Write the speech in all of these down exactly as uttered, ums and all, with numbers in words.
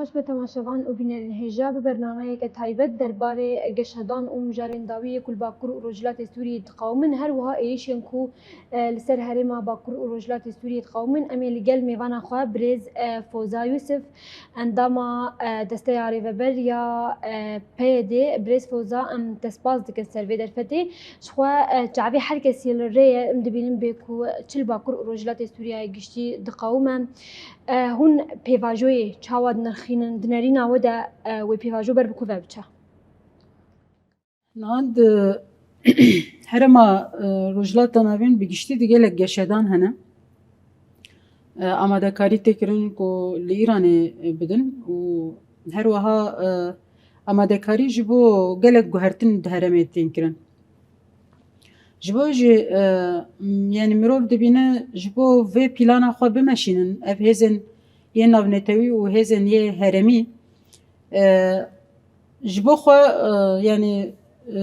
Baş be temaşevan û bînerên hêja, bi bernameyeke taybet derbarê geşedan û mijarên dawî yê ku li Bakur û Rojhilatê Sûriyê diqewimin, her wiha êrîşên ku, e, li ser herêma Bakur û Rojhilatê Sûriyê diqewimin, em ê li gel mêvana xwe birêz, e, Foza Yusuf, endama, e, Desteya Rêveber ya, e, P Y D, birêz Foza, em te spas dikin ser vê derfetê. Ji xwe, e, çavê her kesî li rê ye, em dibînin bê ku çi li Bakur û Rojhilatê Sûriyeyê giştî diqewime. E, hûn pêvajoyê çawa dinirxînin, di nerîna we de, e, wê pêvajo ber bi ku ve biçe? Niha di herêma, e, Rojhilata Navîn bi giştî di gelek geşedan hene. E, amadekarî tê kirin ku li Îranê, e, bidin û her wiha, e, amadekarî ji bo gelek guhertin di herêmê tên kirin. Ji bo jî, e, m-, yanî mirov dibîne ji bo vê pîlana xwe bimeşînin, ev hêzên yê navnetewî û hêzên yê herêmî, e, ji bo xwe, e, yanî, e,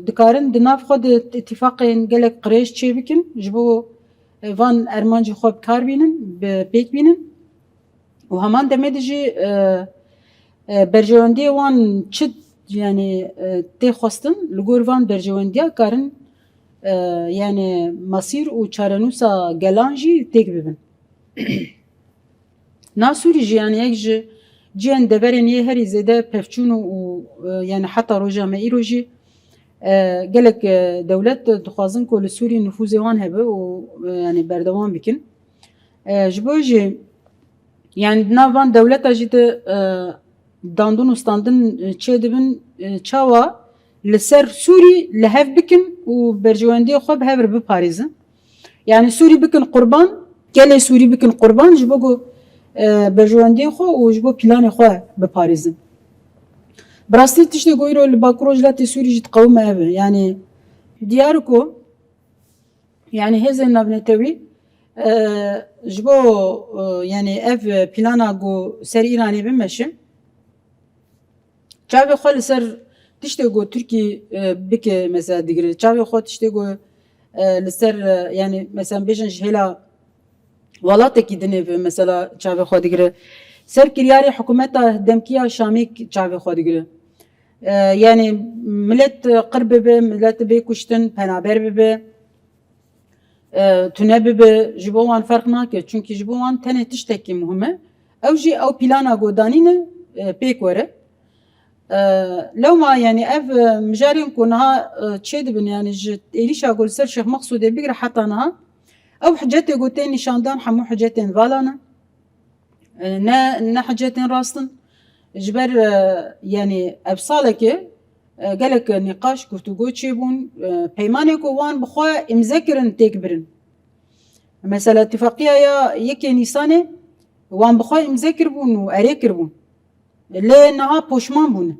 dikarin di nav xwe de îtîfaqên gelek qirêj çêbikin, ji bo, e, van armancê xwe bi kar bînin, bi pêk bînin. Û heman demê de jî, e, e, berjewendiyê wan çi, yanî, e, tê xwestin, li gor van berjewendiya karin, e, yanî masîr û çarenûsa gelan jî têk bibin. Na Sûrî jî, yanî yek ji cihên deverên yê herî zêde pevçûn û, û, e, yanî heta roja me îro jî, e, gelek, e, dewlet dixwazin ku li Sûrî nifûzê wan hebe û, e, yanî berdewam bikin. E, ji bo jî, yanî di nav van dewleta jî de, e, dandin û standin, e, çêdibin, e, çawa li ser Sûrî li hev bikin û berjewendiyê xwe bi hev re biparêzin. Yanî Sûrî bikin qurban, gelê Sûrî bikin qurban ji bo ku, e, berjewendiyê xwe û ji bo planê xwe biparêzin. Bi rastî tiştê ku îro li Bakur Rojhilatê Sûrî jî diqewime ev e. Yanî diyar e ku, yanî hêzên navnetewî, e, ji bo, e, yanî ev plana ku ser Îranê bimeşin, çavê xwe li ser tiştê ku Tirkî, e, bike, mesela digire. Çavê xwe tiştê ku, e, li ser, e, yanî mesela bêjin ji hêla welatekî dinê ve mesela çavê xwe digire. Ser kiryarê hikûmeta demkî ya Şamê çavê xwe digire. E, yanî milet qir bibe, milet bê kuştin, penaber bibe. E, tune bibe, ji bo wan ferq nake. Çunkî ji bo wan tenê tiştekî muhim e. Ew jî ew plana ku danîne, e, pêk were. E, lewma, yanî ev, e, mijarên ku niha, e, çêdibin, yanî ji êrîşa ku li ser Şêx Meqsûdê bigire heta niha, ew hicetê ku tên nîşandan hemû hicetên vala ne. E, ne, ne hicetên rast in. Ji ber, e, yanî ev salekê, e, gelek nîqaş, guftûgo çêbûn, e, peymanê ku wan bi xwe îmze kirin têk birin. Mesela, Tifaqiya ya yekê Nîsanê wan bi xwe îmze kiribûn û erê kiribûn. Lê niha poşman bûne.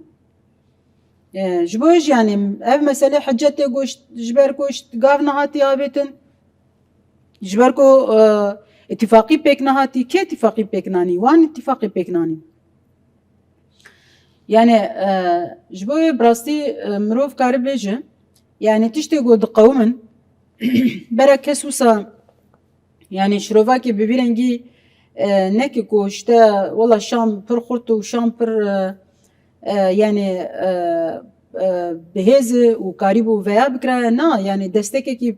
E, ji bo jî, yanî ev mesele hicetê goşt, ji ber ku ji gav nehatî avêtin, ji ber ku, e, îtîfaqî pêk nehatî, kê îtîfaqî pêk nanî? Wan îtîfaqî pêk nanî. Yanî, e, ji bo wê bi rastî, e, mirov kare bêje, yanî tiştê ku diqewimin, bera kes wisa, yanî şirovakê bi vî rengî, e, neke ku işte, wela Şam pir xurt û Şam pir, e, e, yanî, e, e, bi hêz e û karîbû veya bikiraye. Na, yanî destekekî,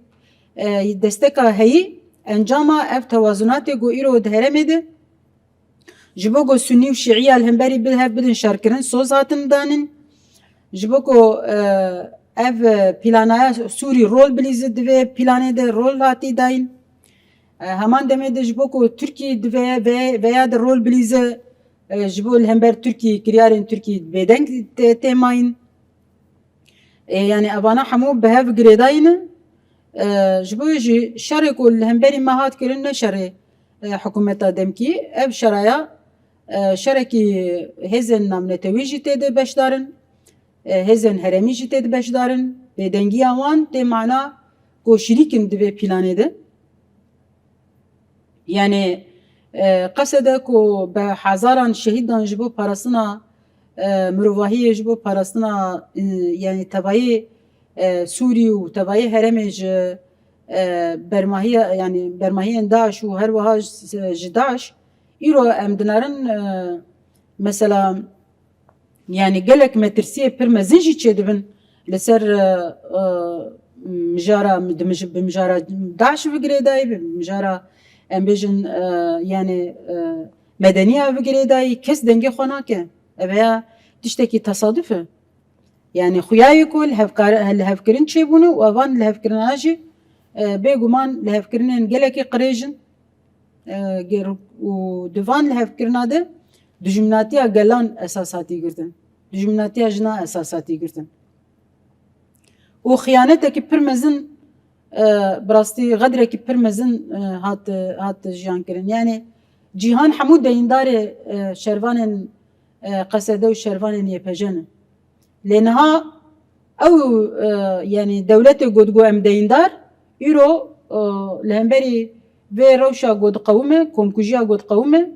e, desteka heyî encama ev tewazunatê ku îro di herêmê de, ji bo ku Sunî û Şîî ya li hemberî bi hev bidin şerkirin, soz hatin danîn. Ji bo ku, e, ev, e, planaya Sûrî rol bilîze, di vê planê de rol hatî dayîn. E, heman demê de ji bo ku Tirkî di vê, vê, veya de rol bilîze, e, ji bo li hember Tirkî, kiryarên Tirkî bêdeng tê, tê mayîn. E, yanî evana hemû bi hev girêdayî ne. E, ji bo jî şerê ku li hemberî me hat kirin ne şerê, e, hikûmeta demkî. Ev şeraya, e, şerekî hêzên navnetewî jî tê de beşdar in, e, hêzên herêmî jî tê de beşdar in. Bêdengiya wan tê mana ku şirîk in di vê planê de. Yanî, e, qesede ku bi hezaran şehîd dan ji bo parastina, e, mirovahiyê, ji bo parastina, e, yanî tevayê, e, Sûrî û tevayê herêmê ji, e, bermahiya, yanî bermahiyên DAIŞ û her wiha ji, ji DAIŞ, îro em dinerin, e, Mesela, yani gelek metirsiyê pir mezin jî çêdibin li ser, e, e, mijara, di mij-, bi mijara DAIŞ ve girêdayî, bi mijara, em bêjin, e, yani, e, medeniya ve girêdayî, kes dengê xwe nake. Ev ya tiştekî tesaduf e. Yani xuyayê ku li hevkar-, lihevkirin çêbûne û evan lihevkirina jî, e, bêguman lihevkirinên gelekî qirêj in. E, ger-, û di van lihevkirina de dijminatiya gelan esas hatî girtin. Dijminatiya jina esas hatî girtin. Û xiyanetekî pir mezin, e, bi rastî xedrekî pir mezin, e, hat, hat jiyan kirin. Yani cîhan hemû deyîndarê, e, şervanên, e, Qesede û şervanên Y P J ne. Lê niha ew, e, yani dewletê ku digo em deyîndar, îro, e, li hemberî vê rewşa ku diqewime, komkujiya ku diqewime,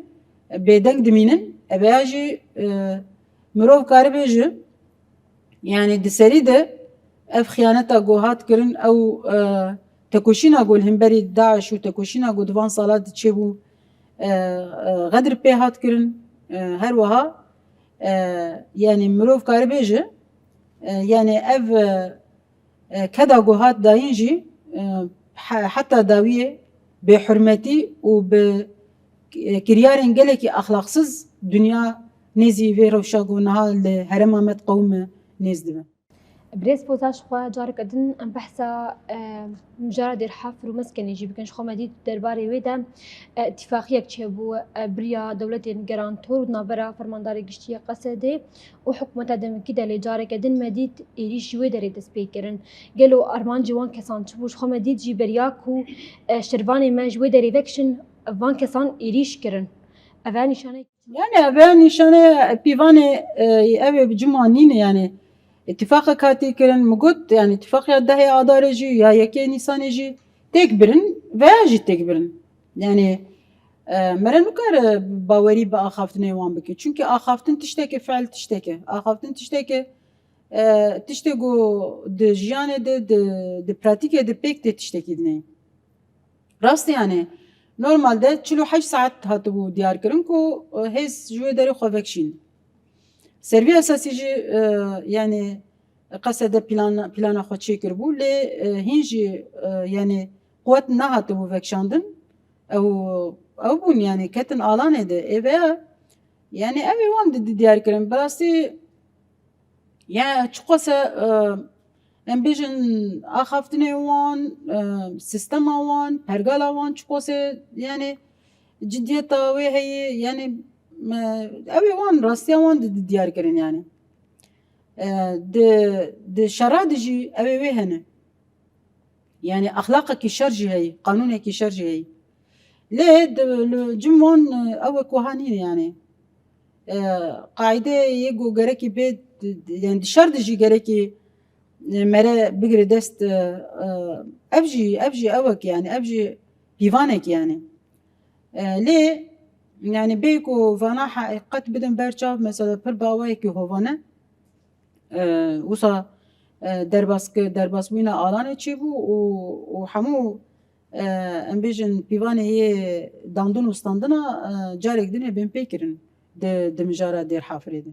bêdeng dimînin. Ev ya jî, e, mirov karibe ji, yani di serî de ev xiyaneta ku hat kirin, ew, e, tekoşîna ku li hemberî DAIŞ û tekoşîna ku di van sala de çêbû, e, e, xedir pê hat kirin. E, her wiha, e, yani mirov karibe ji, e, yani ev, e, e, keda ku hat dayîn jî, e, he-, heta dawiyê bêhurmetî û bi, e, kiryarên gelekî exlaqsiz dinya nêzî vê rewşa ku niha li herêma me diqewime nêz dibe. Birêz Potaş xwe careke din em behsa, e, mijara Dêrhafir û Meskenê jî bikin. Ji xwe me dît derbarê wê de, e, îtîfaqiyek çêbû, e, biriya dewletên gerantor û di navbera Fermandarê Giştî yê Qesedê û hikûmeta demkî de lê careke din me dît êrîş ji wê derê dest pê kirin. Gelo armancê wan kesan çi bû? Ji xwe me dît jî beriya ku, e, şervanê me ji wê derê vekişin, van kesan êrîş kirin. Ev e nîşanek. Yani ev e nîşane pîvanê, e, ev ê bi cima nîne yani. Îtîfaqek hatî kirin, min got, yani îtîfaqiya dehê Adarê jî ya yekê Nîsanê jî têk birin veya jî têk birin. Yani, e, mere nikare bawerî bi axaftinê wan bike. Çunke axaftin tişteke, fiil tişteke. Axaftin tişteke, e, tiştê ku di jiyanê de, di, di pratîkê de pêk tê tiştekî dinê. Rast e yani. Normalde çil û heşt saet hatibû diyar kirin ku, e, hêz ji wê derê xwe vekişîn. Ser vî esasî jî, e, yani Qesede plan, plana xwe çêkiribû, lê, e, hîn jî, e, yani quwet nehatibû vekişandin. Ew, ew bûn yani ketin alanê de. Ê veya yani ev ê wan di, di diyar kirin. Bi rastî ya çiqas e, em bêjin axaftinê wan, e, sîstema wan, pergala wan çiqas e, yani cidiyeta wê heye, yani, e, ew ê wan rastiya wan di, di diyar kirin yani. E, di, di şera de jî ew ê wê hene. Yani exlaqekî şer jî heyî, qanûnekî şer jî heyî. Lê di, li cim wan, e, ew e ku hanî yani. E, qaîde yê ku gerekî bê, di, di, yani di şer de jî gerekî, e, mere bigire dest, e, e, ev jî, ev jî ew e ki yani, ev jî pîvanek yani. E, lê yani bê ku vana heqîqet bidin ber çav, mesela pir bi awayekî hovane. E, wisa, e, derbas ki-, derbasbûyîna alanê çêbû û, û hemû, e, em bêjin pîvanê yê dandin û standina, e, carek dinê bên pê kirin di, di mijara Dêrhafirê de.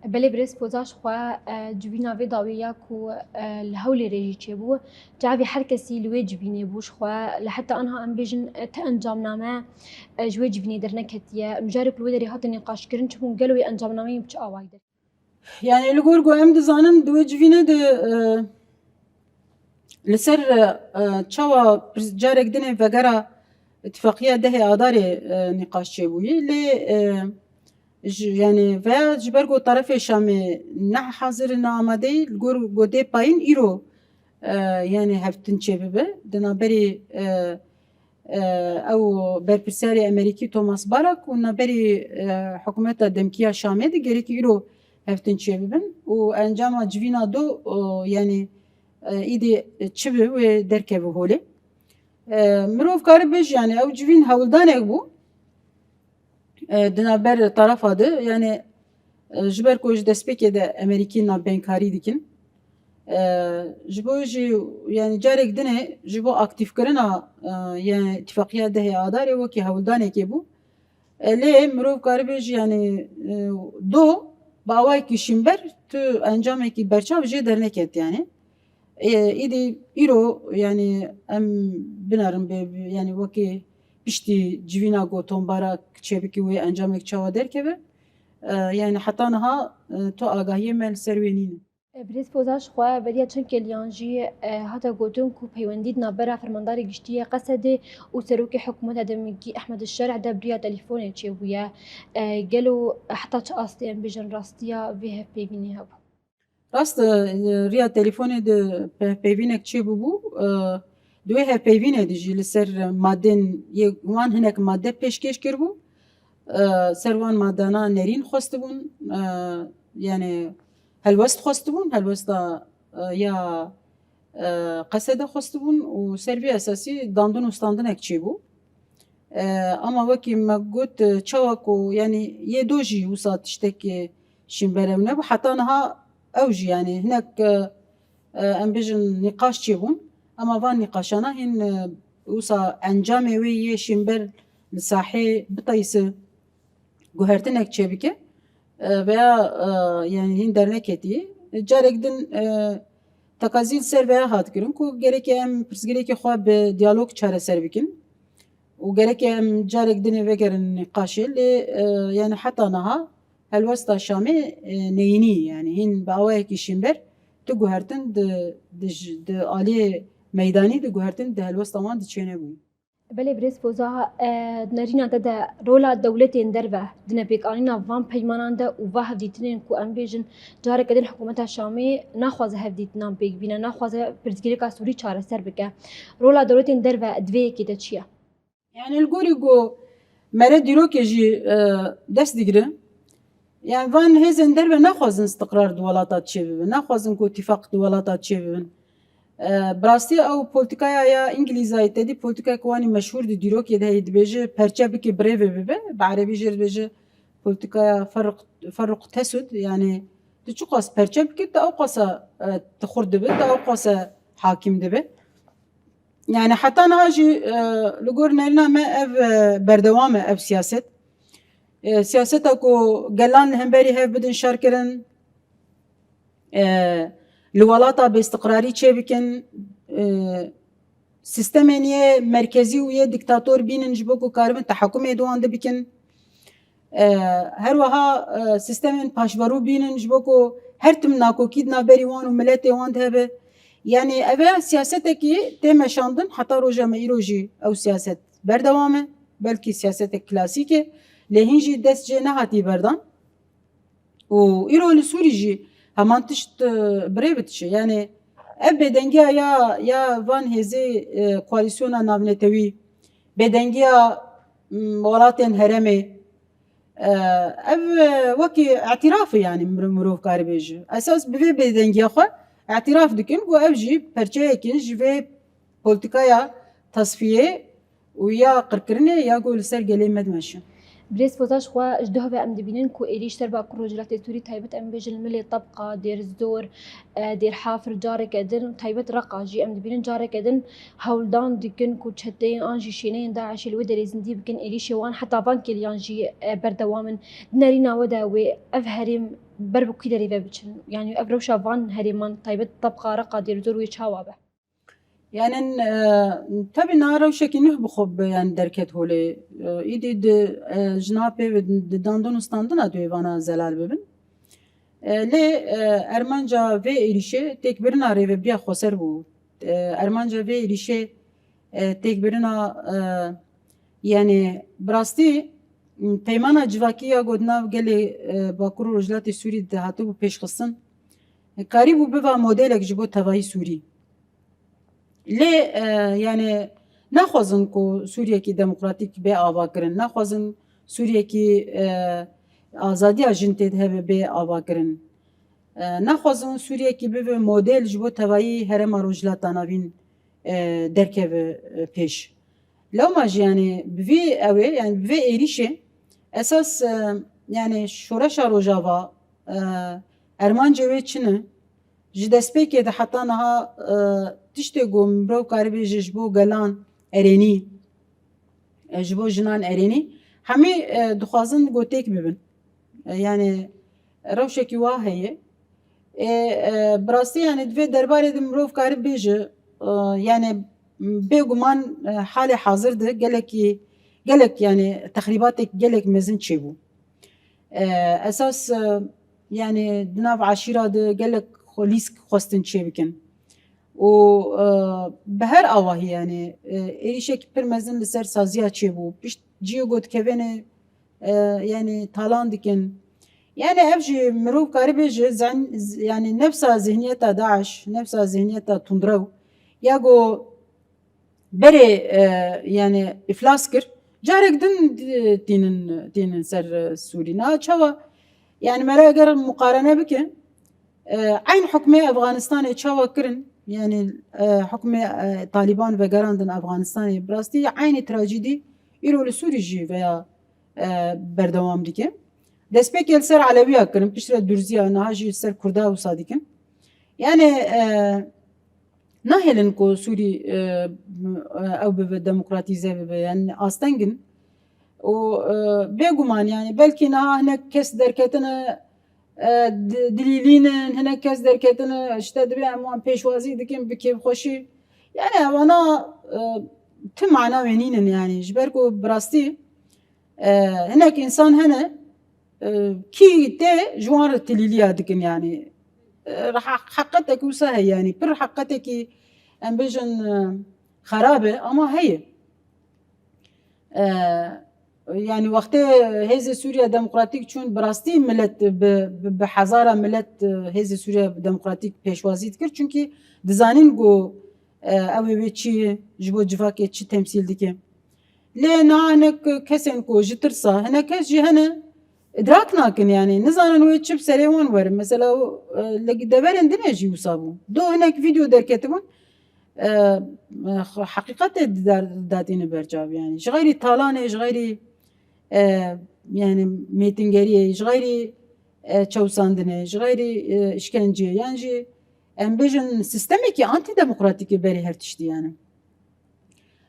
Belê birêz Potaş xwe, e, civîna vê dawiyê ya ku, e, li Hewlêrê jî çêbû. Çavê her kesî li wê civînê bû ji xwe. Li heta anha em bêjin, e, ti encamname, e, ji wê civînê derneketiye. Mijarê ku li wê derê hate nîqaşkirin çi bûn? Gelo wê encamnameyê bi çi awayî derket? Yani li gor ku em dizanin di wê civînê de, e, li ser, e, e, çawa pirs-, carek dinê vegera îtifaqiya dehê Adarê, e, nîqaş çêbûyî. Lê, e, ji, yani veya ji ber ku tarafê Şamê ne hazir ne amadeyî, li gor ku dê payîn îro, e, yani hevtin çêbibe. Di navberî, e, e, ew berpirsiyarê Amerîkî Thomas Barak û naberî, e, hikûmeta demkî ya Şamê de gerekî îro hevtin çêbibin û encama civîna do, o, yanî, e, îdî çi bi wê derkeve holê. E, mirov karibe jî, yanî ew civîn hewldanek bû, e, di navber tarafa de, yanî, e, ji ber ku ji destpêkê de Amerîkî navbeynkharî dikin. E, ji bo jî, yanî carek dinê ji bo aktîfkirina, e, yanî Îtîfaqiya dehê Adarê wekî hewldanekê bû. E, lê mirov karibê jî, yanî, e, do bi awayekî şînber tu encamekî berçav jê derneket, yanî. E, îdî îro, yanî, em binerin bê, yanî, wekî piştî civîna ku tombara çêbikî wê encamek çawa derkeve. E, yanî heta niha, e, tu agahiyê me li ser wê nîne. Birêz Foza ji xwe beriya çend kêliyan jî, e, hate gotin ku peywendî di navbera Fermandarê Giştî yê Qesedê û Serokê Hikûmeta demekî Ehmed Şerh de bi riya telîfonê çêbûye. E, gelo heta çi astê, em bêjin, rastiya vê hevpeyvînê hebû? Rast e, riya telîfonê de pe-, peyvînek çêbûbû. E, di wê hevpeyvînê de jî li ser madên yê wan hinek madde pêşkêş kiribû. E, ser wan madana nerîn xwestibûn. E, yanî helwest xwestibûn, helwesta, e, ya, e, Qesede xwestibûn û ser vê esasî dandin û standinek çêbû. E, ama wekî me got, e, çawa ku, yanî, yê do jî wisa tiştekî şînberew nebû. Heta niha ew jî, yanî, hinek, e, e, em bêjin nîqaş çêbûn. Ama van nîqaşana hîn, e, wisa encamê wê yê şînber li sahê biteyse, guhertinek çêbike, e, veya, e, yanî hîn derneketî. Carek din, e, tekazî li ser veya hat kirin ku gereke em pirsgirêkê xwe bi diyalog çareser bikin û gereke em carek dinê vegerin nîqaşê, lê, e, yanî heta niha helwesta Şamê, e, neyînî, yanî hîn bi awayekî şînber tu guhertin di, di j-, di aliyê meydanî di guhertin di helwesta wan di çênebûyî. Belê birêz Foza, e, di nerîna te de rola dewletên derve di nepêkanîna van peymanan de û va hevdîtinên ku em bêjin careke din hikûmeta Şamê naxwaze hevdîtinan pêk bîne, naxwaze pirsgirêka Sûrî çareser bike. Rola dewletên derve di vê yekê de çi ye? Yani li gorî ku mere dîrokê jî, e, dest digire, yani van hêzên derve naxwazin istiqrar di welata çêbibe, naxwazin ku tîfaq di welata çêbibin. E, bi rastî ew polîtikaya ya Îngilîzayê, te dî polîtikayeke wan î meşhûr di dîrokê de heye, dibêje perçe bike birêve bibe, bi erebî jê re dibêje polîtikaya ferq-, ferruq tesud, yani tu çiqas perçe bike, tu ewqasa, e, tu xurt dibe, tu ewqasa hakîm dibe. Yani heta niha jî, e, li gor nerîna me ev, e, berdewam e ev siyaset. E, siyaseta ku gelan li hemberî hev bidin şerkirin, e, li welata bêstiqrarî çêbikin, e, sîstemên yê merkezî û yê dîktator bînin ji bo ku karibin tehekûmê di wan de bikin. E, her wiha, e, sîstemên paşverû bînin ji bo ku her tim nakokî di navberî wan û miletê wan de hebe. Yanî ev e siyasetekî tê meşandin, heta roja me îro jî ew siyaset berdewam e. Belkî siyasetek klasîk e, lê hîn jî dest jê nehatî berdan. Û îro li Sûrî jî heman tişt, e, bi rê ve diçe. Yanî ev bêdengiya ya, ya van hêzê, e, koalîsyona navnetewî, bêdengiya, m, welatên herêmê, e, ev, e, wekî îtiraf e, yanî mir-, mirov kare bêje. Esas bi vê bêdengiya xwe îtiraf dikin ku ev jî perçeyek in ji vê polîtikaya tasfiyê û ya qirkirinê ya ku li ser gelê me dimeşe. Birêz Foza, ji xwe ji doh ve em dibînin ku êrîş ser Bakur Rojhilatê Sûrî, taybet em bêjin li milê Tebqa, Dêrzor, e, Dêrhafir, careke din, taybet Reqa jî em dibînin careke din hewldan dikin ku çeteyên an jî şêneyên DAIŞê li wê derê zindî bikin, êrîşê wan heta van kêliyan jî, e, berdewam in. Di nerîna we de wê ev herêm ber bi kî derê ve biçin? Yanî ev rewşa van herêman, taybet Tebqa, Reqa, Dêrzor wê çawa be? Yani, e, tabii niha rewşekî nuh bi xwe bi, yani, derket holê. E, îdî di, e, ji niha pê ve di dandin û standina di wê vana zelal bibin. E, lê, e, armanca vê êrîşê têkbirina rêvebiya xweser bû. E, armanca vê êrîşê, e, têkbirina, e, yani, bi rastî, m, peymana civakî ya ku di nav gelê, e, Bakur û Rojhilatê Sûrî de hatibû pêşxistin, e, karîbû biva modelek ji bo tevayî Sûrî. Lê, e, yani, naxwazin ku Sûriyekî demokratîk bê avakirin, naxwazin Sûriyekî, e, azadiya jin tê de hebe bê avakirin. E, naxwazin Sûriyekî bibe model ji bo tevayî herêma Rojhilata Navîn, e, derkeve, e, pêş. Lewma jî, yani, bi vî ew ê, yani, bi vê êrîşê esas, e, yani, şoreşa Rojava, e, armancê wê çi ne? Ji destpêkê de heta niha, e, tiştê ku mirov karibêje ji bo gelan erênî, e, ji bo jinan erênî, Hemî e, dixwazin gotêk bibin. E, yani rewşekî wa heye. E, e, bi rastî yani di vê derbarê de mirov kari bêje, e, yani bêguman e, halê hazir de gelekî, gelek yani texrîbatek gelek mezin çêbû. E, esas e, yani di nav eşîra de gelek xwe lîsk xwestin çêbikin. Û e, bi her awahî yani e, êrîşek pir mezin li ser saziya çêbû. Pişt ciyê gotkevênê e, yani talan dikin. Yani ev jî mirov karibêje zehn, z- yani nefsa zihniyeta DAIŞ, nefsa zihniyeta tundrew ya ku berê e, yani iflas kir, carek din di- tînin tînin ser e, Sûrî. Niha çawa? Yani mere eger muqarene bike, e, eyn hukmê Efganistanê çawa kirin, yani e, hukmê e, Talîban vegerandin Efganistanê, bi rastî eynî trajîdî îro li Sûrî jî veya e, berdewam dike. Destpêkê li ser Elewiya kirin, piştre Durziya, niha jî li ser Kurda wisa dikin. Yani e, nahêlin ku Sûrî e, ew bibe, demokratîze bibe, yani asteng in. Û e, bêguman yani belkî niha hinek kes derketine e, di- dilîlînin, hinek kes derketine işte dibe em wan pêşwazî dikin bi kêfxweşî. Yani evana e, ti mana wê nînin yani. Ji ber ku bi rastî e, hinek însan hene e, kî tê ji wan re tilîliya dikin yani. E, ha- heqetek wisa heye yani. Pir heqetekî em bêjin e, xerab e ama heye. E, yani wextê Hêzê Sûriya Demokratîk çûn, bi rastî milet bi, bi, bi hezara milet e, Hêzê Sûriya Demokratîk pêşwazî dikir. Çunkî dizanîn ku e, ew ê wê çi ye, ji bo civakê çi temsîl dike. Lê niha hinek kesên ku ji tirsa, hinek kes jî hene idrak nakin yani, nizanin wê çi bi serê wan werin. Mesela e, li deverên din jî wisa bû. Do hinek vîdeo derketibûn, e, e, heqîqetê dar- datîne ber çav yani. Ji xeyrî talanê, ji xeyrî e, yani mêtingeriyê, ji xeyrî e, çewsandinê, ji xeyrî e, îşkenceyê, yan jî em bêjin sistemekî antîdemokratîk e berê her tiştî yani.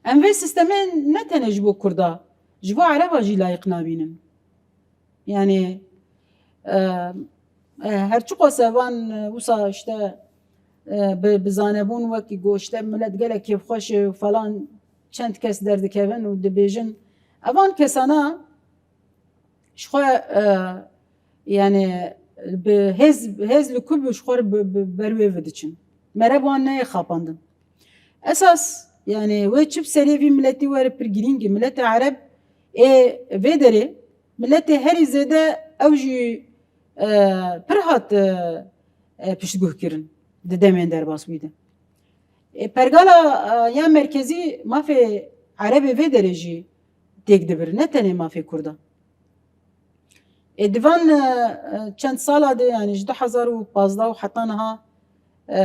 Em vê sistemê ne tenê ji bo Kurda, ji bo Ereba jî layiq nabînin. Yani e, e, her çiqas evan e, wisa işte e, bi, bi zanebûn wekî ku işte milet gelek kêfxweş e û falan çend kes derdikevin û dibêjin. Evan kesana ji xwe e, yani bi hêz, hêz li ku bû ji xwe re bi, bi ber wê ve diçin. Mere bi wan neyê xapandin. Esas yani wê çi bi serê vî miletî were pir girîng e. Miletê Ereb ê vê derê, miletê herî zêde ew jî e, pir hat e, e, piştguh kirin di demên derbasbûyî de. E, pergala e, ya merkezî mafê Erebê vê derê jî têk dibir, ne tenê mafê Kurda. Ê di van e, e, çend sala de, yani ji du hezar û pazdeh û heta niha e,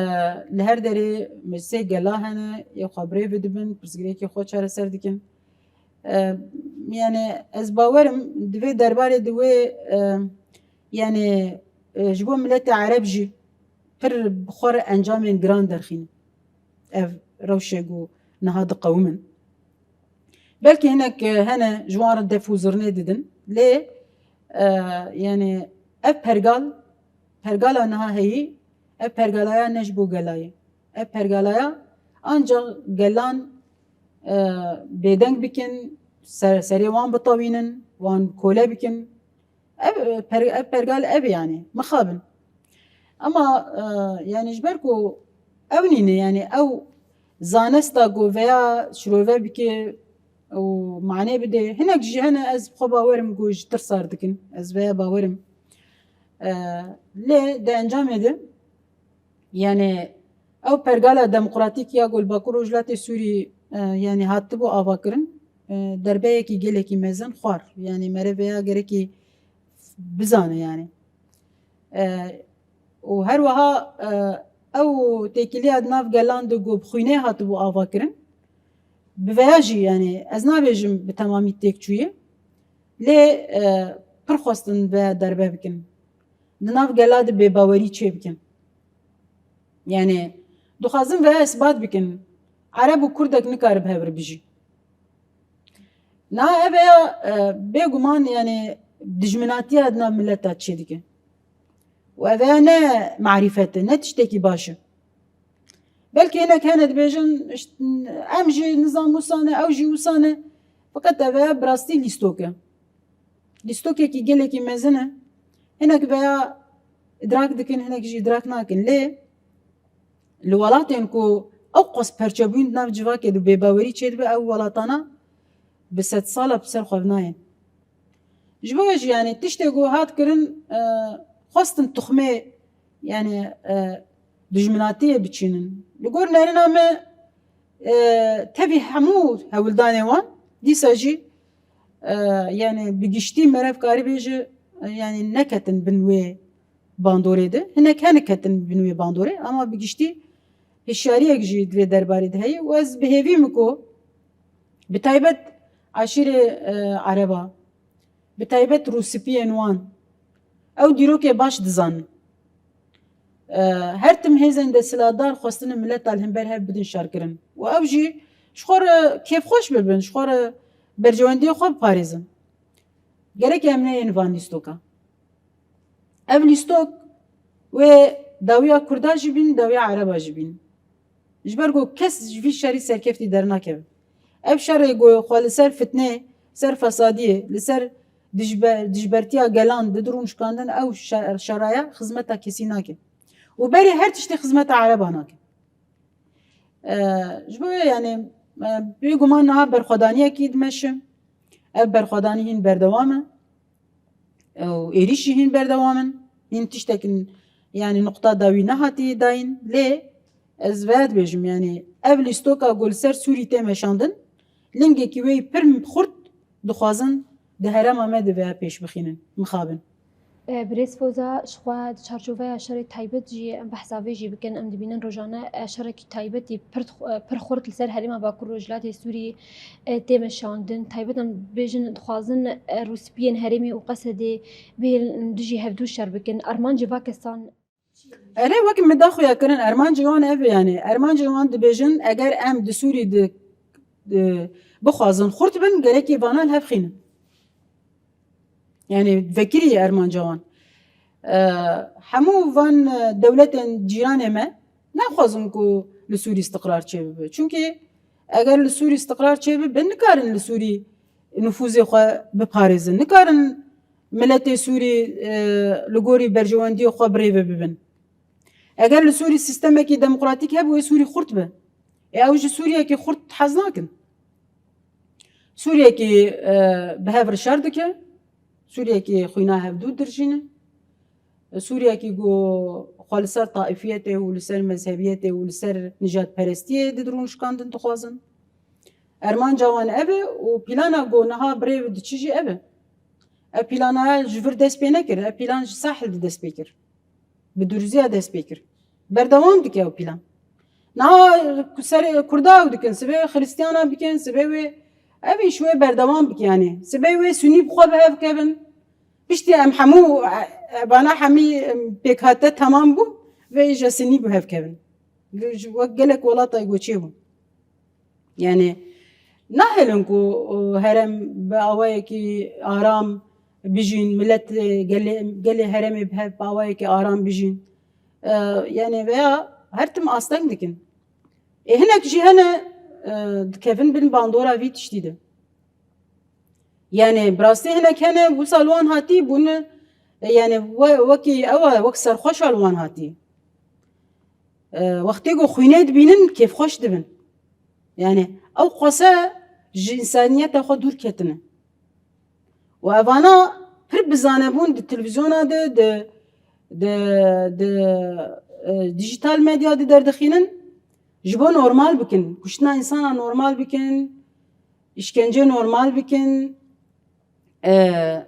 li her derê meclisê gela hene, yê xwe birêve dibin, pirsgirêkê xwe çareser dikin. E, yani ez bawerim di vê derbarê de wê e, yani e, ji bo miletê Ereb jî pir bi xwe re encamên giran derxînin. Ev rewşê ku niha diqewimin. Belkî hinek e, hene ji wan re def û zirnê didin. Lê e, yani ev pergal, pergala niha heyî, ev pergalaya ne ji bo gelayê. Ev pergalaya ancak gelan e, bêdeng bikin, ser, serê wan bitewînin, wan kole bikin. Ev, e, per, ev pergal ev e yani, mixabin. Ama e, yani ji ber ku ew nîne, yani ew zanesta ku veya şirove bike û mane bide, hinek jî hene ez xwe bawerim ku ji tirsar dikin, ez veya bawerim. E, lê di encamê de, yani ew pergala demokratîk ya ku li Bakur Rojhilatê Sûrî e, yani hatibû avakirin, e, derbeyekî gelekî mezin xwar. Yani mere veya gerekî bizane yani. E, û her wiha e, ew têkiliya di nav gelan de ku bi xwînê hatibû avakirin, bi veya jî yani ez nabêjim bi temamî têk çûye, lê e, pir xwestin veya derbe bikin. Di nav gela de bêbawerî çêbikin. Yani dixwazin veya isbat bikin, Ereb û Kurdek nikare bi hev re bijî. Na ev ya, e, bêguman, yani, dijminatiya di nav mileta çêdike. Û ev ya ne marîfet e, ne tiştekî baş e. Belkî hinek hene dibêjin, "Îşte, em jî nizam wisa ne, ew jî wisa ne." Feqet ev ya bi rastî lîstok e. Lîstokekî gelekî mezin e. Hinek veya îdrak dikin, hinek jî îdrak nakin. Lê li welatên ku ew qas perçebûyîn di nav civakê de bêbawerî çêdibe, ew welatana bi sedsala bi ser xwe nayên. Ji bo jî, yani, tiştê ku hat kirin, e, xwestin tuxmê, yani, e, dijminatiyê biçînin. Li gor nerina me, e, tevî hemû hewldanê wan, dîsa jî, e, yani, bi giştî meriv karî bêje, e, yani, neketin bin wê bandorê de. Hinek hene ketin bin wê bandorê, ama bi giştî hişyariyek jî di vê derbarê de heye û ez bi hêvî me ku bi taybet eşîrê, e, Ereba, bi taybet rûspiyên wan, ew dîrokê baş dizanin. E, her tim hêzên desthilatdar xwestine mileta li hember hev bidin şerkirin. Û ew jî ji xwe re kêfxweş bibin, ji xwe re berjewendiyê xwe biparêzin. Gerek em neyên van lîstoka. Ev lîstok wê dawiya Kurda jî bîn, dawiya Ereba jî bîn. Ji ber ku kes ji vî şerî serkeftî dernakeve. Ev şerê ku xwe li ser fitnê, ser fesadiyê, li ser dijbe-, dijbertiya gelan dide rûnişkandin, ew şe-, şeraya xizmeta kesî nake. Û berê her tiştê xizmeta Ereba nake. E, ji bo wê, yani, e, bêguman niha berxwedaniyekî dimeşe. Ev berxwedanî hîn berdewam e. E, û êrîş jî hîn berdewam in. Hîn tiştekin, yani, nuqta dawî nehatî dayîn. Lê ez veya dibêjim, yani, ev lîstoka ku li ser Sûrî tê meşandin, lingekî wê yî pir xurt dixwazin di herêma me de veya pêş bixînin, mixabin. E, Birêz Foza, ji xwe di çarçoveya şerê taybet jî em behsa vê jî bikin. Em dibînin rojane, e, şerekî taybetî pir, e, pir xurt li ser herêma Bakur Rojhilatê Sûrî, e, tê meşandin. Taybet em bêjin, dixwazin, e, rûspiyên herêmê û Qesedê bihêlin dijî hevdû şer bikin. Armancê va kesan Erê, wek min da xuya kirin, ermancê wan ev e, yani, ermancê wan dibêjin, eger em di Sûrî di, di bixwazin xurt bin, gerekî vana li hev xînin. Yani, vekirî ye ermanca wan. E, hemû van, e, dewletên cîranê me naxwazin ku li Sûrî istiqrar çêbibe. Çunkî eger li Sûrî istiqrar çêbibe, nikarin li Sûrî nifûzê xwe biparêzin. Nikarin miletê Sûrî, e, li gorî berjewendiyê xwe birêve bibin. Eger li Sûrî sîstemekî demokratîk hebû, wê Sûrî xurt be. Ê ew ji Sûriyekî xurt hez nakin. Sûriyekî, e, bi hev re şer dike. Sûriyekî xwîna hevdû dirjîne. Sûriyekî ku xwe li ser taîfiyetê û li ser mezhebiyetê û li ser nijadperestiyê di rûnişkandin dixwazin. Ermanca wan ev e û plana ku niha birêve diçe jî ev e. Ev plana ji vir dest pê nekir. Ev plan ji Sahil de dest pê kir. Bi dûriziya dest pê kir. Berdewam dike ew plan. Niha ku serê Kurda ew dikin, sibê wê Xiristiyana bikin, sibê wê, ev îş wê berdewam bike, yani. Sibê wê Sunî bi xwe bi hev kevin. Piştî em hemû, e, e, vana hemî, em, pêkhate temam bû, vê îja Sunî bi hev kevin. Ji wek gelek welata ku çêbû. Yani, nahêlin ku, e, herêm bi awayekî aram bijîn, milet, e, gelê, gelê herêmê bi hev bi awayekî aram bijîn. E, yani, veya her tim asteng dikin. Ê hinek jî hene, e, dikevin bin bandora vî tiştî de. Yani, bi rastî hinek hene, wisa li wan hatî bûne, e, yani, we-, wekî ew e, wek serxweşa li wan hatî. E, wextê ku xwînê dibînin, kêfxweş dibin. Yani, ew qase ji însaniyeta xwe dûr ketine. Û evana pir bi zanebûn di televîzyona de, di, di, di, e, dijital medya de derdixînin, ji bo normal bikin. Kuştina însana normal bikin, îşkence normal bikin, e,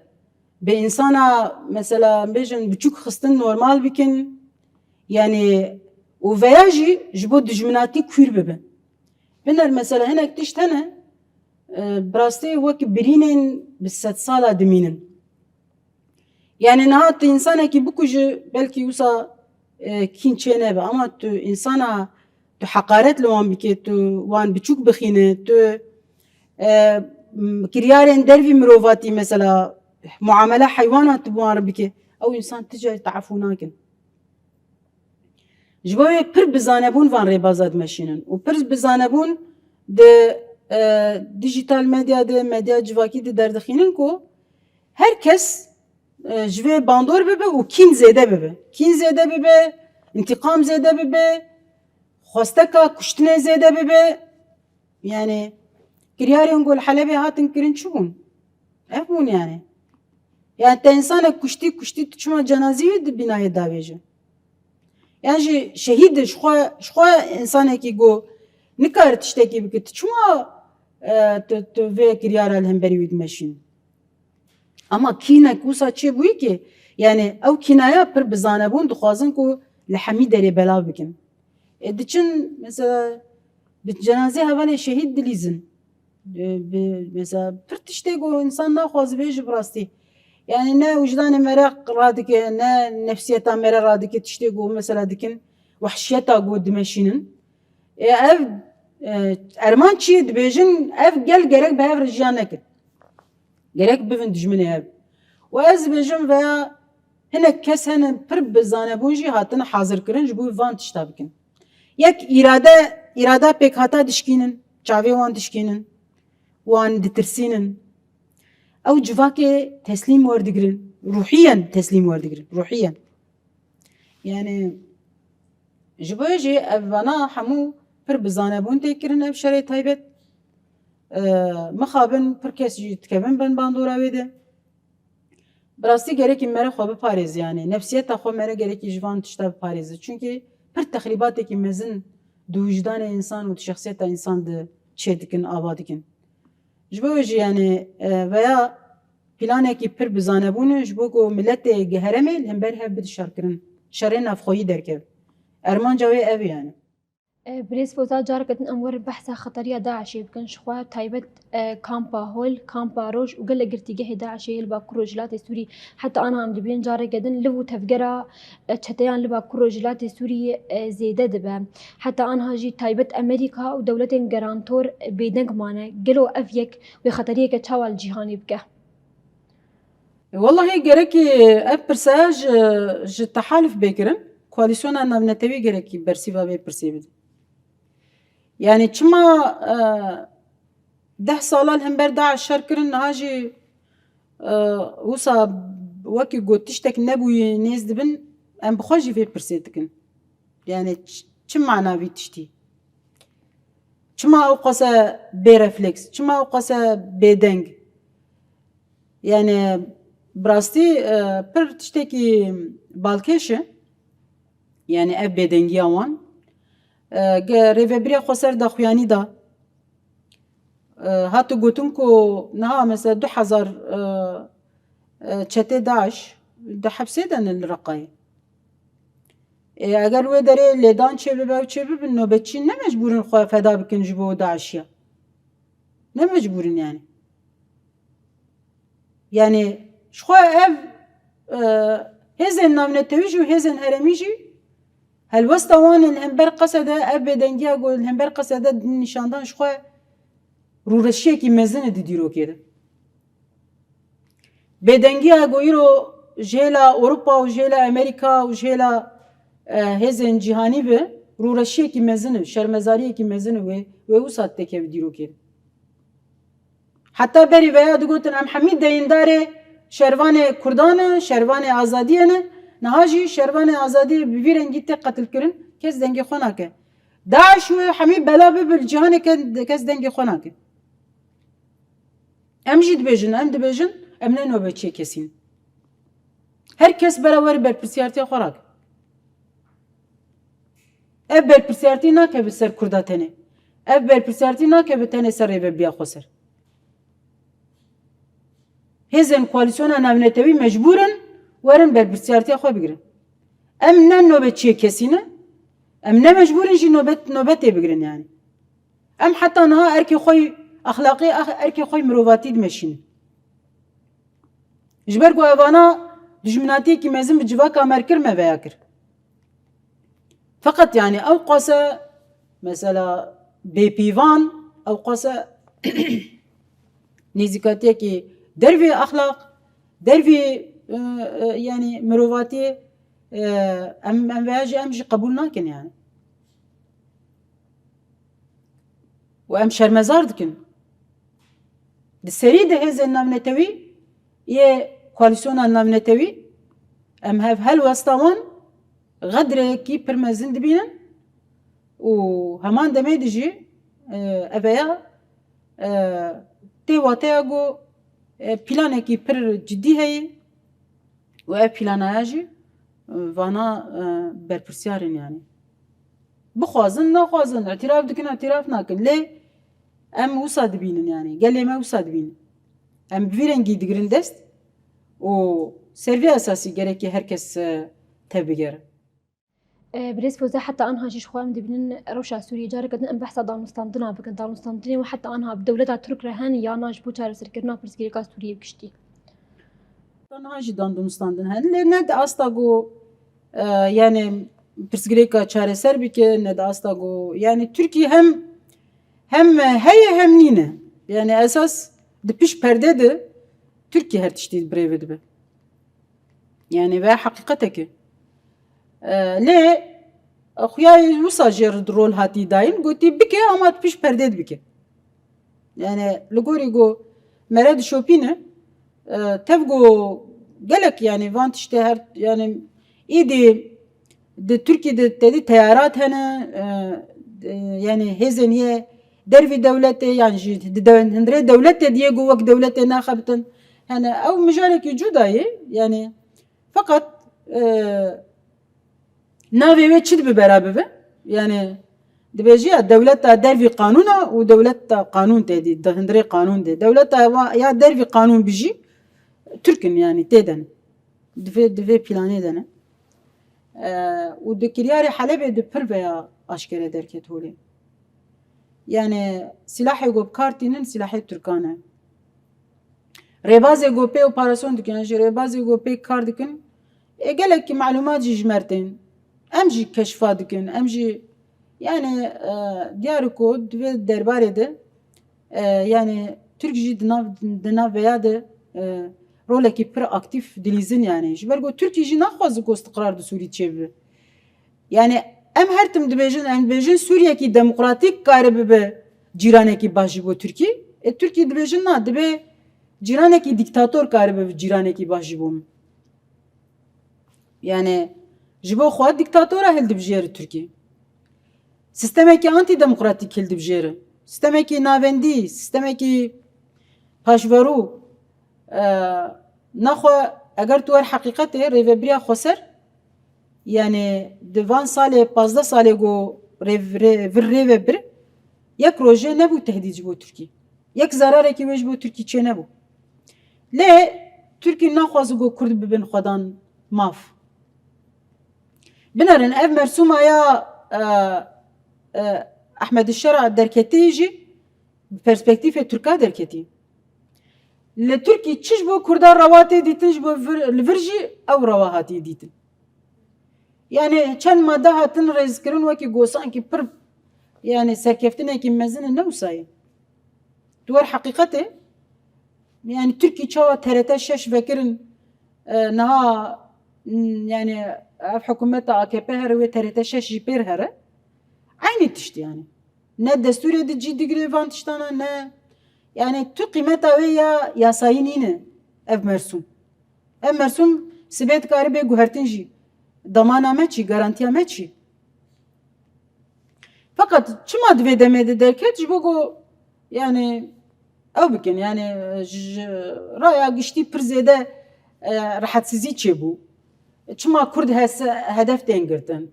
bi însana, mesela, em bêjin, biçûk xistin normal bikin. Yani, û veya jî ji bo dijminatî kûr bibe. Biner, mesela, hinek tişt hene, e, bi rastî wek birînên bi sedsala dimînin. Yani, niha tu însanekî bikujî, belkî wisa, e, kîn çê nebe, ama tu însana, tu heqaret li wan bike, tu wan biçûk bixîne, tu, e, m, kiryarên dervî mirovatî, mesela muamele heywan hatibû wan re bike, ew însan ti carî teefû nakin. Ji bo wê pir bi zanebûn van rêbaza dimeşînin û pir bi zanebûn di, e, dijital medya de, medya civakî de derdixînin ku her kes, e, ji vê bandor bibe û kîn zêde bibe. Kîn zêde bibe, întîqam zêde bibe, xwesteka kuştinê zêde bibe. Yani kiryarên ku li Helebê hatin kirin çi bûn? Ev bûn yani. Yani te însanek kuştî, kuştî tu çima cenazî wê di bînayê davêje? Yan jî şehîd ji xwe, ji xwe însanekî ku nikare tiştekî bike, tu çima, e, tu, tu vê kiryara li hemberî wî dimeşîn? Ama kînek wisa çêbûyî ki, yani ew kînaya pir bi zanebûn dixwazin ku li hemî derê belav bikin. E, diçin mesela bi cenazê hevalê şehîd dilîzin. E, bi, mesela pir tiştê ku însan naxwaze bêje bi rastî. Yani ne wijdanê me re radike, ne nefsiyeta me re radike tiştê ku mesela dikin, wehşiyeta ku dimeşînin. E, ev, e, erman çi ye dibêjin, ev gel gerek bi hev re jiyan nekin. Gerek bibin dijminê hev. Û ez dibêjim veya hinek kes hene pir bi zanebûn jî hatine hazirkirin ji bo van tişta bikin. Yek îrade, îrada pêkhata dişkînin, çavê wan dişkînin, wan ditirsînin. Ew civakê teslîm werdigirin, ruhiyen teslîm werdigirin, ruhiyen. Yani ji bo jî ev vana hemû pir bi zanebûn tê kirin ev şerê taybet. E, mixabin pir kes jî dikevin bin bandora wê de. Bi rastî gerekî me re xwe biparêze, yani nefsiyeta xwe me re gerekî ji van tişta biparêze. Çunkî pir texrîbatekî mezin di wijdanê însan û di şexsiyeta însan de çê dikin, ava dikin. Ji bo wê jî, yani, e, veya planekî pir bi zanebûn e, ji bo ku miletê herêmê li hember hev bide şerkirin. Şerê navxweyî derkeve. Ermanca wê ev e, yani. E, Birêz Foza, careke din em werin behsa xeteriya DAIŞê bikin. Ji xwe taybet, e, kampa Hol, kampa Roj û gelek girtîgehê DAIŞê yê li Bakur Rojhilatê Sûrî, heta ana em dibînin careke din liv û tevgera, e, çeteyan li Bakur Rojhilatê Sûrî, e, zêde dibe. Heta anha jî taybet Amerîka û dewletên garantor, e, bêdeng mane. Gelo ev yek wê xeteriyeke çawa li cîhanê bike? Wellahî gerekî ev pirse ji, ji tehalif bê kirin. Koalîsyona navnetewî gerekî bersîva vê pirsê bidin. Yani çima, e, deh sala li hember DAIŞ şer kirin, niha jî, e, wisa wekî got tiştek nebûyî nêz dibin, em bi xwe jî vê pirsê dikin. Yani ç-, çi mana vî tiştî? Çima ew qase bê refleks? Çima ew qase bêdeng? Yani bi rastî, e, pir tiştekî balkêş e. Yani ev bêdengiya wan. E, ge-, rêvebiriya xweser daxuyanî da. E, hate gotin ku niha mesela du hezar, e, e, çetê DAIŞ di hepsê de ne li Reqayê. Ê, eger wê derê lêdan çêbibe û çêbibin, nobetçî ne mecbûr in xwe feda bikin ji bo DAIŞiya. Ne mecbûr in yani. Yani ji xwe ev, e, hêzên navnetewî jî û hêzên herêmî jî helwesta wan li hember Qesede, ev bêdengiya ku li hember Qesede nîşandan ji xwe rûreşiyekî mezin e di dîrokê de. Bêdengiya ku îro ji hêla Ewropa û ji hêla Amerîka û ji hêla, e, hêzên cîhanî ve rûreşiyekî mezin e, şermezariyekî mezin e wê, wê wisa têkeve dîrokê. Heta berî veya digotin em hemî deyindarê şervanê Kurdan e, şervanê azadiyê ne. Niha jî şervanê azadiyê bi vî rengî tê qetilkirin, kes dengê xwe nake. DAIŞ wê hemî bela bibe li cîhanê ke-, kes dengê xwe nake. Em jî dibêjin, em dibêjin, em ne nobetçiyê kesî ne. Her kes bera were berpirsiyartiya xwe rake. Ev berpirsiyartî nakeve ser Kurda tenê. Ev berpirsiyartî nakeve tenê ser Rêvebiriya Xweser. Hêzên koalîsyona navnetewî mecbûr in werin berpirsiyartiya xwe bigirin. Em ne nobetçiyê kesî ne, em ne mecbûr in jî nobet, nobetê bigirin yani. Em heta niha erkê xwe yî exlaqî, ex-, erkê xwe yî mirovatî dimeşînin. Ji ber ku evana dijminatiyekî mezin bi civaka me kir, me veya kir. Feqet yani ew qase, mesela bêpîvan, ew qase Nêzîkatiyekî dervê exlaq, dervê, e, e, yanî mirovatiyê, e, em, em veya jî em jî qebûl nakin yani. Û em şermezar dikin. Di serî de hêzên navnetewî yê koalîsyona navnetewî em hev helwesta wan xedreyekî pir mezin dibînin û heman demê de jî, e, eveya, e, tê wateya ku, e, planekî pir cidî heye û ev planaya jî, e, vana, e, berpirsiyar in yani. Bixwazin, naxwazin, îtiraf dikin, îtiraf nakin. Lê em wisa dibînin yani. Gelê me wisa dibînin. Em bi vî rengî digirin dest û ser vî esasî gerekê her kes, e, tevbigere. E, Birêz Foze, heta anha jî ji xwe em dibînin rewşa Sûriyê. Careke din em behsa danûstandina bikin. Danûstandinê we heta anha bi dewleta Tirk re hene ya na ji bo çareserkirina pirsgirêka Sûriyê bi giştî? Heta niha jî danûstandin hene. Lê ne di asta ku, e, yani pirsgirêka çareser bike, ne di asta ku, yani Tirkî hem, hem heye hem nîne. Yani esas di pişt perde de Tirkî her tiştî bi rê ve dibe. Yani ve heqîqetek e. E, lê xuya wisa jê re rol hatî dayîn, gotî bike ama di pişt perdê de bike. Yani li gorî ku mere dişopîne, e, tev ku gelek yani van tiştê her yani îdî di Tirkî de tedî teyarat hene, e, e, yani hêzên yê dervî dewletê yan jî di dew-, hundirê dewletê diyê ku wek dewletê naxebitin hene. Ew mijarekî cuda ye yani. Feqet, e, navê wê çi dibe bera bibe? Yani dibêjî ya dewleta dervî qanûn e û dewleta qanûn tê dî, di hundirê qanûn dê. Dewleta wa-, ya dervî qanûn bijî Tirk in yani tê de ne. Di vê, di vê planê de ne. E, û di kiryarê Helebê de pir veya aşkere derket holê. Yani silahê ku bi kar tînin, silahê Tirkan e. Rêbazê ku pê operasyon dikin, yan jî rêbazê ku pê kar dikin, ê gelekî malûmat jî ji me re tên. Em jî keşfa dikin, em jî, yani, e, diyar e ku di vê derbarê de, e, yani, Tirk jî di nav, di nav veya de, e, rolekî pir aktîf dilîzin, yani. Ji ber ku Tirkî jî naxwaze ku istiqrar di Sûrî çêbibe. Yani, em her tim dibêjin, em dibêjin Sûriyekî demokratîk kare bibe cîranekî baş ji bo Tirkî. E, Tirkî dibêjin na, dibe cîranekî dîktator kare bibe cîranekî baş ji bo min. Yani, ji bo xwe dîktatora hildibijêre Tirkî. Sistemekî antîdemokratîk hildibijêre. Sistemekî navendî, sistemekî paşverû, e, naxwe eger tu wer heqîqetê rêvebiriya xweser, yani di van salê, pazdeh salê ku rêv-, rê-, vir rêvebir, yek rojê nebû tehdît ji bo Tirkî. Yek zerarekî wê ji bo Tirkî çênebû. Lê Tirkî naxwaze ku Kurd bibin xwedan maf. Binerin ev mersûma ya, e, e, Ehmed Şera derketî jî bi perspektîfê Tirka derketî. Li Tirkî çi ji bo Kurda rewa tê dîtin, ji bo vir, li vir jî ew rewa hatiye dîtin. Yani çend madde hatin rêzkirin wekî go sankî pir, yani serkeftinekî mezin e, ne wisa ye. Tu wer heqîqetê, yani Tirkî çawa T R T şeş vekirin, e, niha, n-, yani ev hikûmeta A K P here wê T R T şeş jî pêr here. Eynî tişt yani. Ne destûrê di cî digire van tiştana, ne, yani tu qîmeta wê ya yasayî nîne ev mersûm. Ev mersûm sibê dikare bê guhertin jî. Damana me çi, garantiya me çi? Feqet çima di vê demê de derket? Ji bo ku, yani, ew bikin, yani, ji, ji raya giştî pir zêde, e, rehetsizî çêbû. Çima Kurd hes-, hedef tên girtin?